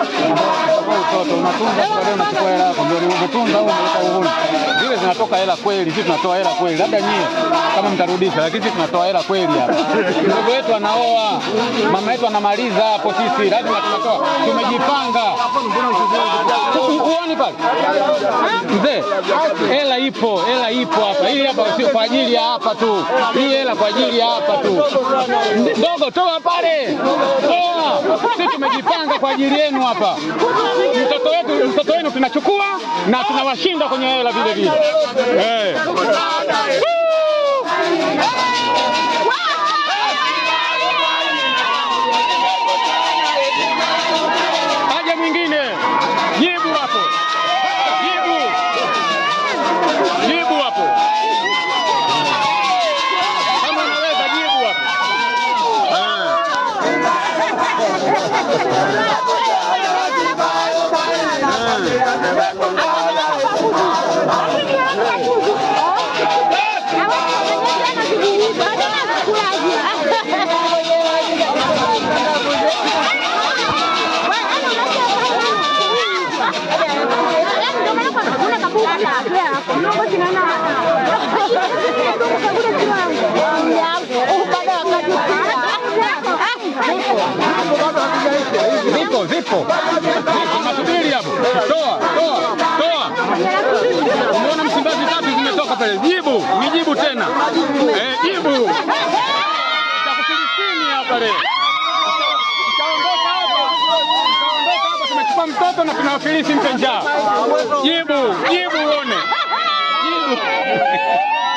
Mtoto unatunza, baadaye unachukua hela yako, ndio umetunza au umeleta uhuni. Zile zinatoka hela kweli, sisi tunatoa hela kweli, labda nyie kama mtarudisha, lakini sisi tunatoa hela kweli hapa. Mdogo wetu anaoa, mama yetu anamaliza hapo, sisi lazima tunatoa, tumejipanga. Uoni pale mzee, hela ipo, hela ipo hapa. Hii hapa sio kwa ajili ya hapa tu, hii hela kwa ajili ya hapa tu. Ndogo, toa pale, toa. Sisi tumejipanga kwa ajili yenu hapa. Mtoto wetu, mtoto wenu tunachukua na tunawashinda kwenye hela vile vile. Eh. Aje mwingine, jibu hapo, jibu, jibu hapo, kama unaweza jibu hapo. Zipo, zipo, zipo, nasubiri hapo. Toa, toa, toa. Umeona Msimbazi tatu zimetoka pale. Jibu, nijibu tena. Eh, jibu. Takufilisini hapa leo. Utaondoka hapa. Utaondoka hapa, tumechukua mtoto na tunawafilisi mpe njaa. Jibu, jibu uone. Jibu.